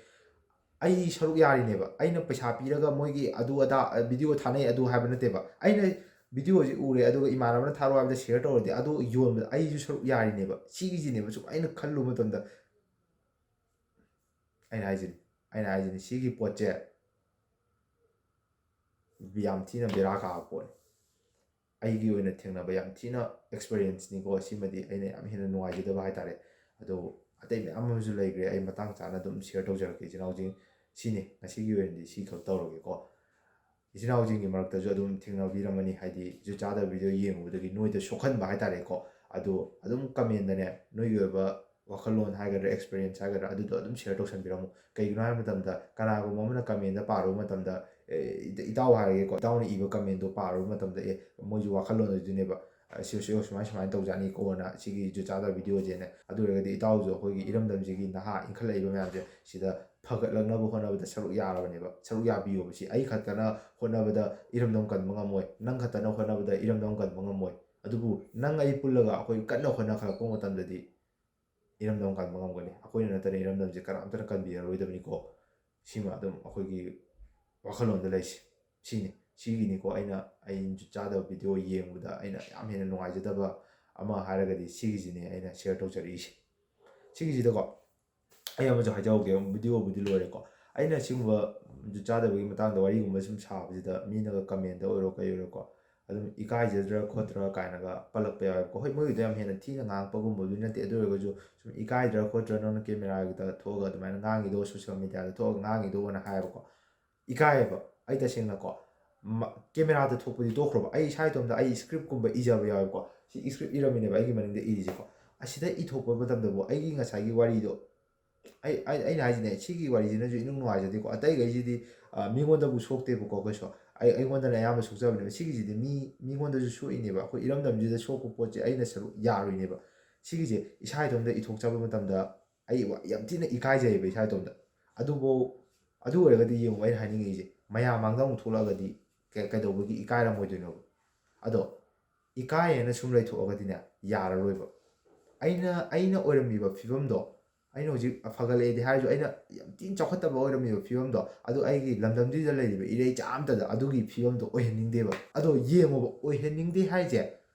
ꯑꯩ ꯁꯔꯨꯛ ꯌꯥꯔꯤꯅꯦꯕ꯫ ꯑꯩꯅ ꯄꯩꯁꯥ ꯄꯤꯔꯒ ꯃꯣꯏꯒꯤ ꯑꯗꯨ ꯑꯗꯥ, video ꯊꯥꯅꯩ ꯑꯗꯨ ꯍꯥꯏꯕ ꯅꯠꯇꯦꯕ꯫ ꯑꯩꯅ video ꯁꯤ ꯎꯔꯦ, ꯑꯗꯨꯒ ꯏꯃꯥꯟꯅꯕꯅ ꯊꯥꯔꯛꯑꯣ ꯍꯥꯏꯕꯗ share ꯇꯧꯔꯗꯤ ꯑꯗꯨ ꯌꯣꯟꯕꯗ ꯑꯩꯁꯨ ꯁꯔꯨꯛ ꯌꯥꯔꯤꯅꯦꯕ꯫ ꯁꯤꯒꯤꯁꯤꯅꯦꯕ ꯁꯨꯝ ꯑꯩꯅ ꯈꯜꯂꯨꯕ ꯃꯇꯝꯗ, ꯑꯩꯅ ꯍꯥꯏꯁꯤꯅꯤ, ꯑꯩꯅ ꯍꯥꯏꯁꯤꯅꯤ, ꯁꯤꯒꯤ ꯄꯣꯠꯁꯦ ꯌꯥꯝ ꯊꯤꯅ ꯕꯦꯔꯥ ꯀꯥꯕ ꯄꯣꯠꯅꯤ꯫ ꯑꯩꯒꯤ ꯑꯣꯏꯅ ꯊꯦꯡꯅꯕ ꯌꯥꯝ ꯊꯤꯅ experience ꯅꯤꯀꯣ꯫ ꯁꯤꯃꯗꯤ ꯑꯩꯅ ꯌꯥꯝ ꯍꯦꯟꯅ ꯅꯨꯡꯉꯥꯏꯖꯗꯕ ꯍꯥꯏꯇꯥꯔꯦ꯫ ꯑꯗꯣ ꯑꯇꯩ ꯃꯌꯥꯝ ꯑꯃꯁꯨ ꯂꯩꯈ꯭ꯔꯦ, ꯑꯩ ꯃꯇꯥꯡ ꯆꯥꯅ ꯑꯗꯨꯝ share ꯇꯧꯖꯔꯛꯀꯦ, ꯏꯆꯤꯟ ꯏꯅꯥꯎꯁꯤꯡ꯫ ꯁꯤꯅꯤ, ꯉꯁꯤꯒꯤ ꯑꯣꯏꯅꯗꯤ ꯁꯤꯈꯛ ꯇꯧꯔꯒꯦꯀꯣ꯫ ꯏꯆꯤꯟ ꯏꯅꯥꯎꯁꯤꯡꯒꯤ ꯃꯔꯛꯇꯁꯨ ꯑꯗꯨꯝ ꯊꯦꯡꯅꯕꯤꯔꯝꯃꯅꯤ, ꯍꯥꯏꯗꯤ ꯖꯨꯠ ꯆꯥꯗꯕ video ꯌꯦꯡꯉꯨꯕꯗꯒꯤ ꯅꯣꯏꯗ ꯁꯣꯛꯍꯟꯕ ꯍꯥꯏꯇꯥꯔꯦꯀꯣ꯫ ꯑꯗꯣ ꯑꯗꯨꯝ comment ꯗꯅꯦ ꯅꯣꯏꯒꯤ ꯑꯣꯏꯕ ꯋꯥꯈꯜꯂꯣꯟ ꯍꯥꯏꯒꯗ꯭ꯔꯥ, experience ꯍꯥꯏꯒꯗ꯭ꯔꯥ, ꯑꯗꯨꯗꯣ ꯑꯗꯨꯝ share ꯇꯧꯁꯟꯕꯤꯔꯝꯃꯨ꯫ ꯀꯩꯒꯤꯅꯣ ꯍꯥꯏꯕ ꯃꯇꯝꯗ, ꯀꯅꯥꯒꯨꯝꯕ ꯑꯃꯅ comment ꯗ ꯄꯥꯔꯨꯕ ꯃꯇꯝꯗ, ꯑꯦ, ꯏꯇ-, ꯏꯇꯥꯎ ꯍꯥꯏꯔꯒꯦꯀꯣ, ꯏꯇꯥꯎꯅ ꯏꯕ comment ꯗꯣ ꯄꯥꯔꯨꯕ ꯃꯇꯝꯗ, ꯑꯦ, ꯃꯣꯏꯁꯨ ꯋꯥꯈꯜꯂꯣꯟ ꯑꯣꯏꯗꯣꯏꯅꯦꯕ, ꯑ, ꯁꯤ, ꯁꯤ, ꯁꯨꯃꯥꯏ, ꯁꯨꯃꯥꯏꯅ ꯇꯧꯖꯥꯠꯅꯤꯀꯣꯅ, ꯁꯤꯒꯤ ꯖꯨꯠ ꯆꯥꯗꯕ video ꯁꯦꯅ꯫ ꯑꯗꯨ ꯑꯣꯏꯔꯒꯗꯤ ꯏꯇꯥꯎꯁꯨ ꯑꯩꯈꯣꯏꯒꯤ ꯏꯔꯝꯗꯝꯁꯤꯒꯤ ꯅꯍꯥ ꯏꯟꯈꯠꯂꯛꯏꯕ ꯃꯌꯥꯝꯁꯦ ꯁꯤꯗ ꯐꯒꯠꯂꯛꯅꯕ ꯍꯣꯠꯅꯕꯗ ꯁꯔꯨꯛ ꯌꯥꯔꯕꯅꯦꯕ, ꯁꯔꯨꯛ ꯌꯥꯕꯤꯌꯣꯕ꯫ ꯁꯤ ꯑꯩ ꯈꯛꯇꯅ ꯍꯣꯠꯅꯕꯗ ꯏꯔꯝꯗꯝ ꯀꯟꯕ ꯉꯝꯃꯣꯏ, ꯅꯪ ꯈꯛꯇꯅ ꯍꯣꯠꯅꯕꯗ ꯏꯔꯝꯗꯝ ꯀꯟꯕ ꯉꯝꯃꯣꯏ꯫ ꯑꯗꯨꯕꯨ ꯅꯪ ꯑꯩ ꯄꯨꯜꯂꯒ ꯑꯩꯈꯣꯏ ꯀꯟꯅ ꯍꯣꯠꯅꯈꯠꯂꯛꯄ ꯃꯇꯝꯗꯗꯤ ꯏꯔꯝꯗꯝ ꯀꯟꯕ ꯉꯝꯒꯅꯤ꯫ ꯑꯩꯈꯣꯏꯅ ꯅꯠꯇꯅ ꯏꯔꯝꯗꯝꯁꯦ ꯀꯅꯥꯝꯇꯅ ꯀꯟꯕꯤꯔꯔꯣꯏꯗꯕꯅꯤꯀꯣ꯫ ꯁꯤꯃ ꯑꯗꯨꯝ ꯑꯩꯈꯣꯏꯒꯤ ꯋꯥꯈꯜꯂꯣꯟꯗ ꯂꯩꯁꯤ꯫ ꯁꯤꯅꯤ, ꯁꯤꯒꯤꯅꯤꯀꯣ ꯑꯩꯅ, ꯑꯩ ꯖꯨꯠ ꯆꯥꯗꯕ video ꯌꯦꯡꯕꯗ ꯑꯩꯅ ꯌꯥꯝ ꯍꯦꯟꯅ ꯅꯨꯡꯉꯥꯏꯖꯗꯕ ꯑꯃ ꯍꯥꯏꯔꯒꯗꯤ ꯁꯤꯒꯤꯁꯤꯅꯦ ꯑꯩꯅ share ꯇꯧꯖꯔꯛꯏꯁꯦ꯫ ꯁꯤꯒꯤꯁꯤꯗꯀꯣ ꯑꯩ ꯑꯃꯁꯨ ꯍꯥꯏꯖꯍꯧꯒꯦ, video ꯕꯨꯗꯤ ꯂꯣꯏꯔꯦꯀꯣ꯫ ꯑꯩꯅ ꯁꯤꯒꯨꯝꯕ ꯖꯨꯠ ꯆꯥꯗꯕꯒꯤ ꯃꯇꯥꯡꯗ ꯋꯥꯔꯤꯒꯨꯝꯕ ꯁꯨꯝ ꯁꯥꯕꯁꯤꯗ ꯃꯤꯅꯒ comment ꯗ ꯑꯣꯏꯔꯣ ꯀꯩ ꯑꯣꯏꯔꯣꯀꯣ, ꯑꯗꯨꯝ ꯏꯀꯥꯏꯖꯗ꯭ꯔꯥ ꯈꯣꯠꯇ꯭ꯔꯥ ꯀꯥꯏꯅꯒ ꯄꯜꯂꯛꯄ ꯌꯥꯎꯋꯦꯕꯀꯣ꯫ ꯍꯣꯏ, ꯃꯣꯏꯒꯤꯗꯣ ꯌꯥꯝ ꯍꯦꯟꯅ ꯊꯤꯅ ꯉꯥꯡꯉꯛꯄꯒꯨꯝꯕꯗꯨꯗꯤ ꯅꯠꯇꯦ, ꯑꯗꯨ ꯑꯣꯏꯔꯒꯁꯨ ꯁꯨꯝ ꯏꯀꯥꯏꯗ꯭ꯔꯥ ꯈꯣꯠꯇ꯭ꯔꯥ ꯅꯪꯅ ꯀꯦꯃꯦꯔꯥꯒꯤꯗ ꯊꯣꯛꯑꯒ ꯑꯗꯨꯃꯥꯏꯅ ꯉꯥꯡꯉꯤꯗꯣ, ꯁꯣꯁꯦꯜ ꯃꯦꯗꯤꯌꯥꯗ ꯊꯣꯛꯑꯒ ꯉꯥꯡꯉꯤꯗꯣꯅ ꯍꯥꯏꯌꯦꯕꯀꯣ꯫ ꯏꯀꯥꯏꯌꯦꯕ ꯑꯩ ꯇꯁꯦꯡꯅꯀꯣ꯫ ꯃ-, ꯀꯦꯃꯦꯔꯥꯗ ꯊꯣꯛꯄꯗꯤ ꯇꯣꯛꯈ꯭ꯔꯣꯕ, ꯑꯩ ꯏꯁꯥ ꯏꯇꯣꯝꯇ ꯑꯩ ꯁ꯭ꯀ꯭ꯔꯤꯞꯀꯨꯝꯕ ꯏꯖꯕ ꯌꯥꯎꯋꯦꯕꯀꯣ꯫ ꯁꯤ ꯁ꯭ꯀ꯭ꯔꯤꯞ ꯏꯔꯝꯃꯤꯅꯦꯕ ꯑꯩꯒꯤ ꯃꯅꯤꯡꯗ ꯏꯔꯤꯁꯦꯀꯣ꯫ ꯑꯁꯤꯗ ꯏꯊꯣꯛꯄ ꯃꯇꯝꯗꯕꯨ ꯑꯩꯒꯤ ꯉꯁꯥꯏꯒꯤ ꯋꯥꯔꯤꯗꯣ, ꯑꯩ, ꯑꯩ, ꯑꯩꯅ ꯍꯥꯏꯁꯤꯅꯦ, ꯁꯤꯒꯤ ꯋꯥꯔꯤꯁꯤꯅꯁꯨ ꯏꯅꯨꯡ ꯅꯨꯡꯉꯥꯏꯖꯗꯦꯀꯣ꯫ ꯑꯇꯩꯈꯩꯁꯤꯗꯤ, ꯑ, ꯃꯤꯉꯣꯟꯗꯕꯨ ꯁꯣꯛꯇꯦꯕꯀꯣ꯫ ꯑꯩꯈꯣꯏꯁꯨ ꯑꯩ, ꯑꯩꯉꯣꯟꯗꯅ ꯑꯌꯥꯝꯕ ꯁꯣꯛꯆꯕꯅꯦꯕ꯫ ꯁꯤꯒꯤꯁꯤꯗꯤ ꯃꯤ, ꯃꯤꯉꯣꯟꯗꯁꯨ ꯁꯣꯛꯏꯅꯦꯕ꯫ ꯑꯩꯈꯣꯏ ꯏꯔꯝꯗꯝꯁꯤꯗ ꯁꯣꯛꯄ ꯄꯣꯠꯁꯦ ꯑꯩꯅ ꯁꯔꯨꯛ ꯌꯥꯔꯣꯏꯅꯦꯕ꯫ ꯁꯤꯒꯤꯁꯦ ꯏꯁꯥ ꯏꯇꯣꯝꯇ ꯏꯊꯣꯛꯆꯕ ꯃꯇꯝꯗ ꯑꯩ ꯋꯥ-, ꯌꯥꯝ ꯊꯤꯅ ꯏꯀꯥꯏꯖꯩꯌꯦꯕ ꯏꯁꯥ ꯏꯇꯣꯝꯇ꯫ ꯑꯗꯨꯕꯨ, ꯑꯗꯨ ꯑꯣꯏꯔꯒꯗꯤ ꯌꯦꯡꯉꯨ, ꯑꯩꯅ ꯍꯥꯏꯅꯤꯡꯉꯤꯁꯦ, ꯃꯌꯥꯝ ꯃꯥꯡꯗ ꯑꯃꯨꯛ ꯊꯣꯛꯂꯛꯑꯒꯗꯤ ꯀꯩ-, ꯀꯩꯗꯧꯕꯒꯤ ꯏꯀꯥꯏꯔꯝꯃꯣꯏꯗꯣꯏꯅꯣꯕ? ꯑꯗꯣ ꯏꯀꯥꯏꯌꯦꯅ ꯁꯨꯝ ꯂꯩꯊꯣꯛꯑꯒꯗꯤꯅꯦ, ꯌꯥꯔꯔꯣꯏꯕ꯫ ꯑꯩꯅ, ꯑꯩꯅ ꯑꯣꯏꯔꯝꯃꯤꯕ ꯐꯤꯕꯝꯗꯣ, ꯑꯩꯅ ꯍꯧꯖꯤꯛ ꯐꯒꯠꯂꯛꯑꯦꯗꯤ ꯍꯥꯏꯔꯁꯨ, ꯑꯩꯅ ꯌꯥꯝ ꯊꯤꯅ ꯆꯥꯎꯈꯠꯇꯕ ꯑꯣꯏꯔꯝꯃꯤꯕ ꯐꯤꯕꯝꯗꯣ, ꯑꯗꯨ ꯑꯩꯒꯤ ꯂꯝꯗꯝꯁꯤꯗ ꯂꯩꯔꯤꯕ ꯏꯔꯩꯆꯥ ꯑꯝꯇꯗ ꯑꯗꯨꯒꯤ ꯐꯤꯕꯝꯗꯣ ꯑꯣꯏꯍꯟꯅꯤꯡꯗꯦꯕ꯫ ꯑꯗꯣ ꯌꯦꯡꯉꯣꯕ, ꯑꯣꯏꯍꯟꯅꯤꯡꯗꯦ ꯍꯥꯏꯁꯦ,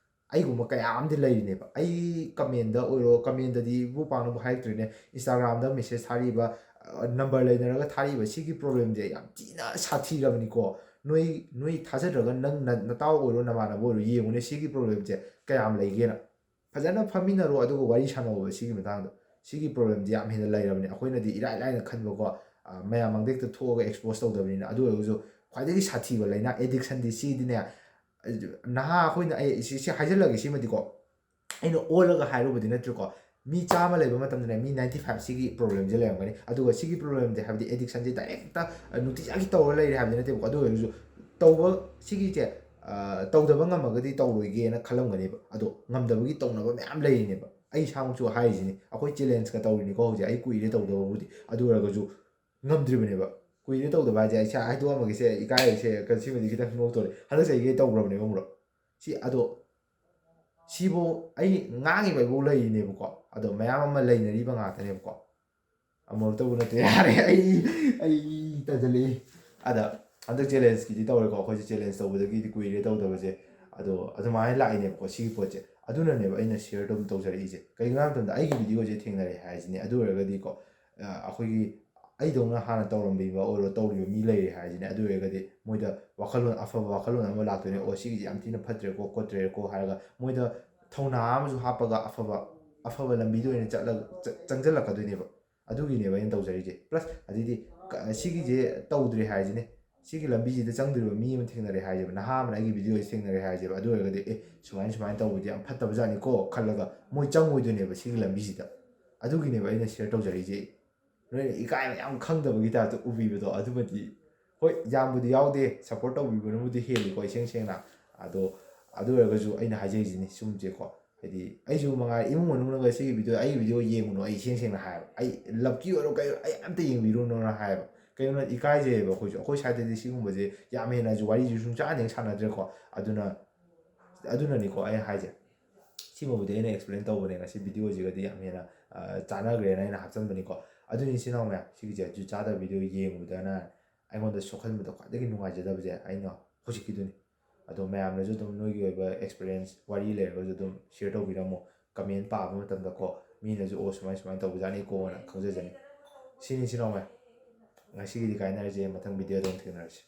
ꯑꯩꯒꯨꯝꯕ ꯀꯌꯥ ꯑꯃꯗꯤ ꯂꯩꯔꯤꯅꯦꯕ꯫ ꯑꯩ ꯀꯃꯦꯟꯗ ꯑꯣꯏꯔꯣ, ꯀꯃꯦꯟꯗꯗꯤ ꯏꯕꯨ ꯄꯥꯛꯅꯕꯨ ꯍꯥꯏꯔꯛꯇ꯭ꯔꯤꯅꯦ, ꯏꯟꯁꯇꯥꯒ꯭ꯔꯥꯝꯗ ꯃꯦꯁꯦꯖ ꯊꯥꯔꯤꯕ, ꯑ, ꯅꯝꯕꯔ ꯂꯩꯅꯔꯒ ꯊꯥꯔꯤꯕ ꯁꯤꯒꯤ ꯄ꯭ꯔꯣꯕ꯭ꯂꯦꯝꯁꯦ ꯌꯥꯝ ꯊꯤꯅ ꯁꯥꯊꯤꯔꯕꯅꯤꯀꯣ꯫ ꯅꯣꯏ, ꯅꯣꯏ ꯊꯥꯖꯗ꯭ꯔꯒ ꯅꯪ ꯅ-, ꯅꯇꯥꯎ ꯑꯣꯏꯔꯣ, ꯅꯃꯥꯟꯅꯕ ꯑꯣꯏꯔꯣ, ꯌꯦꯡꯉꯨꯅꯦ ꯁꯤꯒꯤ ꯄ꯭ꯔꯣꯕ꯭ꯂꯦꯝꯁꯦ ꯀꯌꯥꯝ ꯂꯩꯒꯦꯅ꯫ ꯐꯖꯅ ꯐꯝꯃꯤꯟꯅꯔꯣ, ꯑꯗꯨꯒ ꯋꯥꯔꯤ ꯁꯥꯟꯅꯧꯑꯣꯕ ꯁꯤꯒꯤ ꯃꯇꯥꯡꯗ꯫ ꯁꯤꯒꯤ ꯄ꯭ꯔꯣꯕ꯭ꯂꯦꯝꯁꯦ ꯌꯥꯝ ꯍꯦꯟꯅ ꯂꯩꯔꯕꯅꯦ꯫ ꯑꯩꯈꯣꯏꯅꯗꯤ ꯏꯔꯥꯏ ꯂꯥꯏꯅ ꯈꯟꯕꯀꯣ, ꯑ, ꯃꯌꯥꯝ ꯃꯥꯡꯗ ꯍꯦꯛꯇ ꯊꯣꯛꯑꯒ ꯑꯦꯛꯁꯄꯣꯖ ꯇꯧꯗꯕꯅꯤꯅ꯫ ꯑꯗꯨ ꯑꯣꯏꯔꯒꯁꯨ ꯈ꯭ꯋꯥꯏꯗꯒꯤ ꯁꯥꯊꯤꯕ ꯂꯥꯏꯅꯥ ꯑꯦꯗꯤꯛꯁꯟꯗꯤ ꯁꯤꯗꯤꯅꯦ, ꯅꯍꯥ ꯑꯩꯈꯣꯏꯅ, ꯑꯩ ꯁꯤ, ꯁꯤ ꯍꯥꯏꯖꯤꯜꯂꯒꯦ ꯁꯤꯃꯗꯤꯀꯣ, ꯑꯩꯅ ꯑꯣꯜꯂꯒ ꯍꯥꯏꯔꯨꯕꯗꯤ ꯅꯠꯇ꯭ꯔꯦꯀꯣ꯫ ꯃꯤ ꯆꯥꯝꯃ ꯂꯩꯕ ꯃꯇꯝꯗꯅꯦ, ꯃꯤ ꯅꯥꯏꯟꯇꯤ ꯐꯥꯏꯚ ꯁꯤꯒꯤ ꯄ꯭ꯔꯣꯕ꯭ꯂꯦꯝꯁꯦ ꯂꯩꯔꯝꯒꯅꯤ꯫ ꯑꯗꯨꯒ ꯁꯤꯒꯤ ꯄ꯭ꯔꯣꯕ꯭ꯂꯦꯝꯁꯦ, ꯍꯥꯏꯕꯗꯤ ꯑꯦꯗꯤꯛꯁꯟꯁꯦ ꯗꯥꯏꯔꯦꯛꯇ, ꯑ, ꯅꯨꯡꯇꯤꯖꯥꯒꯤ ꯇꯧꯔ ꯂꯩꯔꯦ ꯍꯥꯏꯕꯗꯤ ꯅꯠꯇꯦꯕꯀꯣ꯫ ꯑꯗꯨ ꯑꯣꯏꯔꯒꯁꯨ ꯇꯧꯕ, ꯁꯤꯒꯤꯁꯦ, ꯑ, ꯇꯧꯗꯕ ꯉꯝꯃꯒꯗꯤ ꯇꯧꯔꯣꯏꯒꯦꯅ ꯈꯜꯂꯝꯒꯅꯦꯕ꯫ ꯑꯗꯣ ꯉꯝꯗꯕꯒꯤ ꯇꯧꯅꯕ ꯃꯌꯥꯝ ꯂꯩꯔꯤꯅꯦꯕ꯫ ꯑꯩ ꯏꯁꯥꯃꯛꯁꯨ ꯍꯥꯏꯔꯤꯁꯤꯅꯤ, ꯑꯩꯈꯣꯏ ꯆꯦꯂꯦꯟꯖꯀ ꯇꯧꯔꯤꯅꯤꯀꯣ ꯍꯧꯖꯤꯛ꯫ ꯑꯩ ꯀꯨꯏꯔꯦ ꯇꯧꯗꯕꯕꯨꯗꯤ, ꯑꯗꯨ ꯑꯣꯏꯔꯒꯁꯨ ꯉꯝꯗ꯭ꯔꯤꯕꯅꯦꯕ꯫ ꯀꯨꯏꯔꯦ ꯇꯧꯗꯕ ꯍꯥꯏꯁꯦ, ꯑꯩ ꯏꯁꯥ ꯍꯥꯏꯗꯣꯛꯑꯝꯃꯒꯦꯁꯦ, ꯏꯀꯥꯏꯔꯤꯁꯦ, ꯀ-, ꯁꯤꯃꯗꯤ ꯈꯤꯇꯪ ꯅꯣꯛꯇꯣꯔꯦ꯫ ꯍꯟꯗꯛ ꯆꯍꯤꯒꯤ ꯇꯧꯈ꯭ꯔꯕꯅꯦꯕ ꯑꯃꯨꯔꯛ꯫ ꯁꯤ, ꯑꯗꯣ ꯁꯤꯐꯧ ꯑꯩ ꯉꯥꯡꯉꯤꯕ ꯑꯩꯐꯧ ꯂꯩꯔꯤꯅꯦꯕꯀꯣ꯫ ꯑꯗꯣ ꯃꯌꯥꯝ ꯑꯃ ꯂꯩꯅꯔꯤꯕ ꯉꯥꯛꯇꯅꯦꯕꯀꯣ꯫ ꯑꯃꯨꯔꯛꯇꯕꯨ ꯅꯠꯇꯦ, ꯌꯥꯔꯦ, ꯑꯩ, ꯑꯩ ꯇꯟꯖꯜꯂꯛꯑꯦ꯫ ꯑꯗ ꯍꯟꯗꯛ ꯆꯦꯂꯦꯟꯖꯀꯤꯗꯤ ꯇꯧꯔꯦꯀꯣ, ꯑꯩꯈꯣꯏꯁꯦ ꯆꯦꯂꯦꯟꯖ ꯇꯧꯕꯗꯒꯤꯗꯤ ꯀꯨꯏꯔꯦ ꯇꯧꯗꯕꯁꯦ꯫ ꯑꯗꯣ ꯑꯗꯨꯃꯥꯏꯅ ꯂꯥꯛꯏꯅꯦꯕꯀꯣ ꯁꯤꯒꯤ ꯄꯣꯠꯁꯦ꯫ ꯑꯗꯨꯅꯅꯦꯕ ꯑꯩꯅ ꯁꯤꯌꯔ ꯑꯗꯨꯝ ꯇꯧꯖꯔꯛꯏꯁꯦ꯫ ꯀꯩꯒꯤꯅꯣ ꯍꯥꯏꯕ ꯃꯇꯝꯗ ꯑꯩꯒꯤ ꯚꯤꯗꯤꯑꯣꯁꯦ ꯊꯦꯡꯅꯔꯦ ꯍꯥꯏꯁꯤꯅꯦ꯫ ꯑꯗꯨ ꯑꯣꯏꯔꯒꯗꯤꯀꯣ, ꯑ, ꯑꯩꯈꯣꯏꯒꯤ ꯑꯩꯗꯧꯅ ꯍꯥꯟꯅ ꯇꯧꯔꯝꯕꯤꯕ ꯑꯣꯏꯔꯣ, ꯇꯧꯔꯤꯕ ꯃꯤ ꯂꯩꯔꯦ ꯍꯥꯏꯁꯤꯅꯦ, ꯑꯗꯨ ꯑꯣꯏꯔꯒꯗꯤ ꯃꯣꯏꯗ ꯋꯥꯈꯜꯂꯣꯟ, ꯑꯐꯕ ꯋꯥꯈꯜꯂꯣꯟ ꯑꯃ ꯂꯥꯛꯇꯣꯏꯅꯦ꯫ "ꯑꯣ, ꯁꯤꯒꯤꯁꯦ ꯌꯥꯝ ꯊꯤꯅ ꯐꯠꯇ꯭ꯔꯦꯀꯣ, ꯈꯣꯠꯇ꯭ꯔꯦꯀꯣ" ꯍꯥꯏꯔꯒ ꯃꯣꯏꯗ ꯊꯧꯅꯥ ꯑꯃꯁꯨ ꯍꯥꯞꯄꯒ ꯑꯐꯕ, ꯑꯐꯕ ꯂꯝꯕꯤꯗ ꯑꯣꯏꯅ ꯆꯠꯂꯒ, ꯆ-, ꯆꯪꯁꯤꯜꯂꯛꯀꯗꯣꯏꯅꯦꯕ꯫ ꯑꯗꯨꯒꯤꯅꯦꯕ ꯑꯩꯅ ꯇꯧꯖꯔꯤꯁꯦ꯫ Plus ꯑꯗꯩꯗꯤ ꯀ-, ꯁꯤꯒꯤꯁꯦ ꯇꯧꯗ꯭ꯔꯦ ꯍꯥꯏꯁꯤꯅꯦ, ꯁꯤꯒꯤ ꯂꯝꯕꯤꯁꯤꯗ ꯆꯪꯗꯣꯔꯤꯕ ꯃꯤ ꯑꯃ ꯊꯦꯡꯅꯔꯦ ꯍꯥꯏꯁꯦꯕ, ꯅꯍꯥ ꯑꯃꯅ ꯑꯩꯒꯤ video ꯁꯤ ꯊꯦꯡꯅꯔꯦ ꯍꯥꯏꯁꯦꯕ, ꯑꯗꯨ ꯑꯣꯏꯔꯒꯗꯤ "ꯑꯦ, ꯁꯨꯃꯥꯏꯅ ꯁꯨꯃꯥꯏꯅ ꯇꯧꯕꯗꯤ ꯌꯥꯝ ꯐꯠꯇꯕ ꯖꯥꯠꯅꯤꯀꯣ" ꯈꯜꯂꯒ ꯃꯣꯏ ꯆꯪꯉꯣꯏꯗꯣꯏꯅꯦꯕ ꯁꯤꯒꯤ ꯂꯝꯕꯤꯁꯤꯗ꯫ ꯑꯗꯨꯒꯤꯅꯦꯕ ꯑꯩꯅ share ꯇꯧꯖꯔꯤꯁꯦ꯫ ꯅꯣꯏꯅ ꯏꯀꯥꯏꯕ ꯌꯥꯝ ꯈꯪꯗꯕꯒꯤ type ꯇ ꯎꯕꯤꯕꯗꯣ, ꯑꯗꯨꯃꯗꯤ ꯍꯣꯏ, ꯌꯥꯝꯕꯨꯗꯤ ꯌꯥꯎꯗꯦ, support ꯇꯧꯕꯤꯕꯅꯕꯨꯗꯤ ꯍꯦꯜꯂꯤꯀꯣ, ꯏꯁꯦꯡ ꯁꯦꯡꯅ꯫ ꯑꯗꯣ ꯑꯗꯨ ꯑꯣꯏꯔꯒꯁꯨ ꯑꯩꯅ ꯍꯥꯏꯖꯔꯤꯁꯤꯅꯤ ꯁꯨꯝꯁꯦꯀꯣ, ꯍꯥꯏꯗꯤ ꯑꯩꯁꯨ ꯃꯉꯥꯏ, ꯏꯃꯨꯡ ꯃꯅꯨꯡꯅꯒ "ꯁꯤꯒꯤ video, ꯑꯩꯒꯤ video ꯌꯦꯡꯉꯨꯅꯨ, ꯑꯩ ꯏꯁꯦꯡ ꯁꯦꯡꯅ ꯍꯥꯏꯌꯦꯕ, ꯑꯩ love ꯀꯤ ꯑꯣꯏꯔꯣ ꯀꯩ ꯑꯣꯏꯔꯣ ꯑꯩ ꯑꯝꯇ ꯌꯦꯡꯕꯤꯔꯨꯅꯨꯅ" ꯍꯥꯏꯌꯦꯕ꯫ ꯀꯩꯒꯤꯅꯣ ꯍꯥꯏꯗꯤ ꯏꯀꯥꯏꯖꯩꯌꯦꯕ ꯑꯩꯈꯣꯏꯁꯨ, ꯑꯩꯈꯣꯏ side ꯇꯗꯤ ꯁꯤꯒꯨꯝꯕꯁꯦ ꯌꯥꯝ ꯍꯦꯟꯅꯁꯨ ꯋꯥꯔꯤꯁꯨ ꯁꯨꯡꯁꯥꯟ ꯍꯦꯛ ꯁꯥꯟꯅꯗ꯭ꯔꯦꯀꯣ꯫ ꯑꯗꯨꯅ, ꯑꯗꯨꯅꯅꯤꯀꯣ ꯑꯩ ꯍꯥꯏꯁꯦ꯫ ꯁꯤꯃꯕꯨꯗꯤ ꯑꯩꯅ explain ꯇꯧꯕꯅꯦ, ꯉꯁꯤ video ꯁꯤꯒꯗꯤ ꯌꯥꯝ ꯍꯦꯟꯅ, ꯑ, ꯆꯥꯟꯅꯈ꯭ꯔꯦꯅ ꯑꯩꯅ ꯍꯥꯞꯆꯤꯟꯕꯅꯤꯀꯣ꯫ ꯑꯗꯨꯅꯤ, ꯏꯆꯤꯟ ꯏꯅꯥꯎ ꯃꯌꯥꯝ, ꯁꯤꯒꯤꯁꯦ ꯖꯨꯠ ꯆꯥꯗꯕ video ꯌꯦꯡꯉꯨꯗꯅ ꯑꯩꯉꯣꯟꯗ ꯁꯣꯛꯍꯟꯕꯗ ꯈ꯭ꯋꯥꯏꯗꯒꯤ ꯅꯨꯡꯉꯥꯏꯖꯗꯕꯁꯦ ꯑꯩꯅ ꯍꯧꯖꯤꯛꯀꯤꯗꯨꯅꯤ꯫ ꯑꯗꯣ ꯃꯌꯥꯝꯅꯁꯨ ꯑꯗꯨꯝ ꯅꯣꯏꯒꯤ ꯑꯣꯏꯕ experience, ꯋꯥꯔꯤ ꯂꯩꯔꯒꯁꯨ ꯑꯗꯨꯝ share ꯇꯧꯕꯤꯔꯝꯃꯣ, comment ꯄꯥꯕ ꯃꯇꯝꯗꯀꯣ꯫ ꯃꯤꯅꯁꯨ "ꯑꯣ, ꯁꯨꯃꯥꯏ ꯁꯨꯃꯥꯏꯅ ꯇꯧꯕꯖꯥꯠꯅꯤꯀꯣꯅ" ꯈꯪꯖꯖꯅꯤ꯫ ꯁꯤꯅꯤ, ꯏꯆꯤꯟ ꯏꯅꯥꯎ ꯃꯌꯥꯝ, ꯉꯁꯤꯒꯤꯗꯤ ꯀꯥꯏꯅꯔꯁꯦ, ꯃꯊꯪ video ꯗ ꯑꯃꯨꯛ ꯊꯦꯡꯅꯔꯁꯤ꯫